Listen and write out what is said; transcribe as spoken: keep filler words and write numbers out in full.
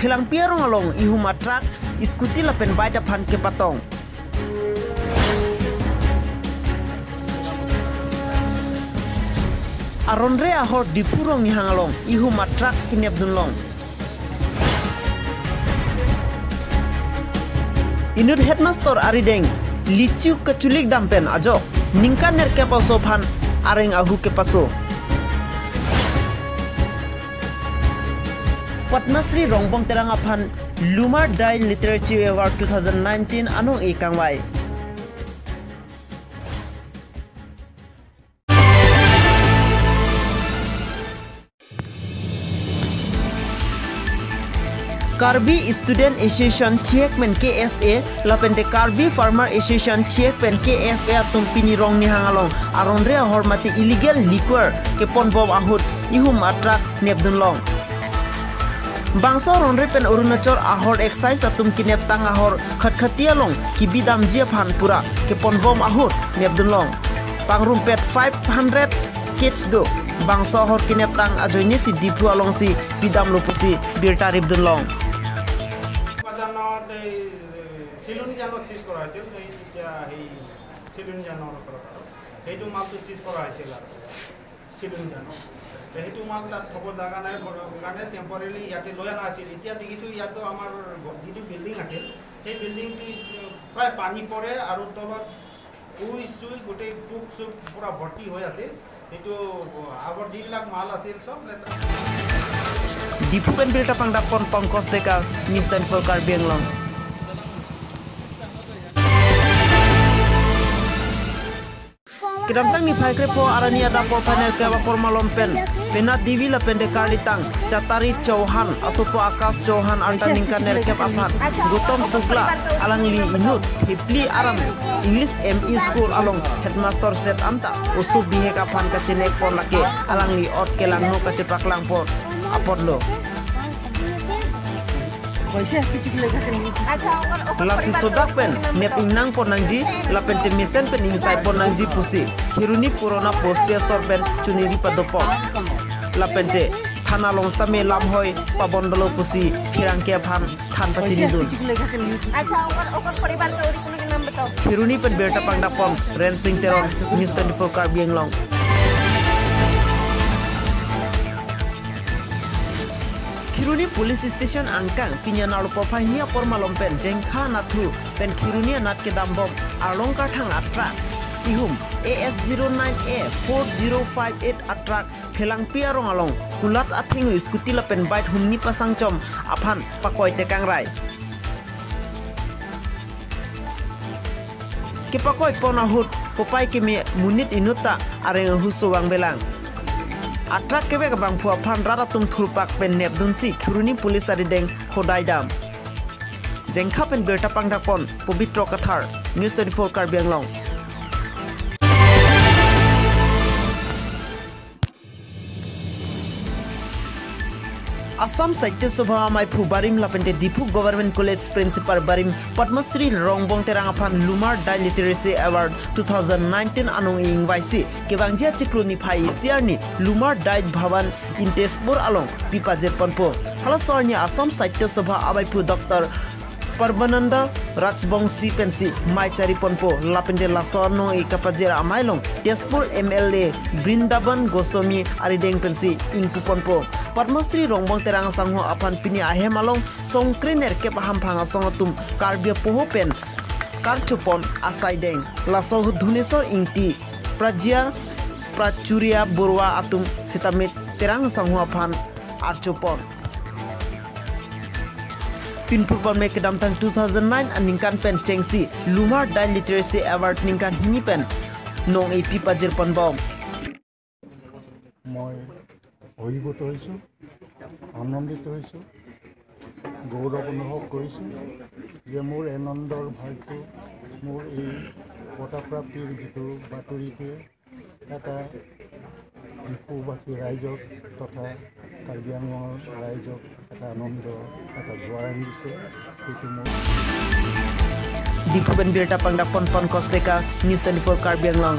Phelangpi arong along ihum a-truck, scooty lapen bike aphan kepatong. Aronre ahor Diphu Rongnihang along ihum a-truck kenepdunlong. Inut headmaster arideng lichu kachulik dam pen ajok ningkan nerkep aso aphan areng ahu kepaso. Padma Shri Rongbong Terang aphan Lumar Dai Literature Award two thousand nineteen anong-e kangvai. Karbi Student Association thihek pen K S A, lapente Karbi Farmer Association thihek pen K F A atum pini Rongnihang along aronre ahor mate illegal liquor keponbom ahut ihum a-truck nepdunlong. Bangso aronre pen Arunachal ahor excise atum keneptang ahor Khatkhati along kebidamji aphan pura keponbom ahut nepdunlong. Pangrumpet five hundred case do. Bangso ahor keneptang ajoine si Diphu alongsi bidamlo pusi birta ripdunlong. উপাদানত এই চিলনী জানত চিজ কৰা হৈছিল। সেই এতিয়া সেই চিলনী জানৰ ওচৰত আৰু সেইটো মালটো চিজ কৰা হৈছিল আৰু চিলনী জানত। তে সেইটো মাল তাত থ'ব জাগা নাই কাৰণে টেম্পৰেৰী ইয়াতে লৈ অনা আছিল। এতিয়া দেখিছোঁ ইয়াতো আমাৰ যিটো বিল্ডিং আছিল, সেই বিল্ডিংটি প্ৰায় পানী পৰে আৰু তলত উই চুই গোটেই পোক চোক পূৰা ভৰ্তি হৈ আছিল। সেইটো আগৰ যিবিলাক মাল আছিল চব লেতেৰা। Diphu pen birta pangdakpon Pankaj Deka, News twenty-four Karbi Anglong. Kedamtang niphai krepho arni adap porphai nerkep apor malom pen Pena Devi lapente karlitang Chatari Chauhan asopo Akash Chauhan arta ningkan nerkep aphan Gautam Shukla alangli inut Thepli aram English M E school along headmaster set anta oso bihek aphan kachenek pon lake alangli ot kelangno kachepaklangpo apotlo. Lasi sodak pen nep ingnang pon nangji lapente mesen pen ingsai pon nangji pusi Kheroni Purana Post Station pen chuniri padopon. Lapente thana along sitame lamhoi pabondolo pusi pherangke aphan than pachinidun. আচ্ছা, ওর, ওর পরিবারকে ওর কোনো নাম बताও। Kheroni pen birta pangdakpon Rensing Teron, News twenty-four Karbi Anglong. Kheroni Police Station angkang pini arni porphai hini apor malom pen Jengkha Nathu pen Kheroni anat kedambom arlong karthang a-truck ihum A S zero nine A four zero five eight a-truck Phelangpi arong along kulat athengno scooty lapen bike humni pasangchom aphan pakoi tekangrai. Kepakoi pon ahut kopai keme monit inut ta areng ahuso vangvelang. A-truck kevek abangphu aphan rat atum thurpak pen nepdunsi Kheroni Police arideng hodai dam. Jengkha pen birta pangdakpon Pobitro Kathar, News twenty-four Karbi Anglong. Assam Sahitya Sabha amaiphu barim lapente Diphu Government College Principal barim Padma Shri Rongbong Terang aphan Lumar Dai Literacy Award two thousand nineteen anong ingvaisi kevangji achiklo niphai isi arni Lumar Dai Bhavan in Tezpur along pipajir ponpo. Halaso arni Assam Sahitya Sabha amaiphu Doctor Parbananda Rajbongsi pensi mai chari ponpo, lapente laso anong-e kapajir amei along Tezpur M L A Brindaban Goswami arideng pensi ingpu ponpo. Padma Shri Rongbong Terang asangho aphan pini ahem along songkre nerkep ahamphang asong atum Karbi apoho pen karchopon asai deng. Laso ahut Dhuneswar Ingti, Prajya Prachuria Borua atum sitame Terang asangho aphan archopon. Pinpur ponme kedamtang two thousand nine aningkan pen chengsi Lumar Dai Literacy Award ningkan hini pen nong-e pipajir ponbom. মই অভিভূত হৈছোঁ, আনন্দিত হৈছোঁ, গৌৰৱ অনুভৱ কৰিছোঁ যে মোৰ আনন্দৰ ভাগটো, মোৰ এই বঁটা প্ৰাপ্তিৰ যিটো বাতৰিটোৱে এটা ডিফুবাসী ৰাইজক তথা কাৰ্বি আংলঙৰ ৰাইজক এটা আনন্দ, এটা জোৱাৰ আনি দিছে। সেইটো মোৰ Diphu pen birta pangdakpon Pankaj Deka, News twenty-four Karbi Anglong.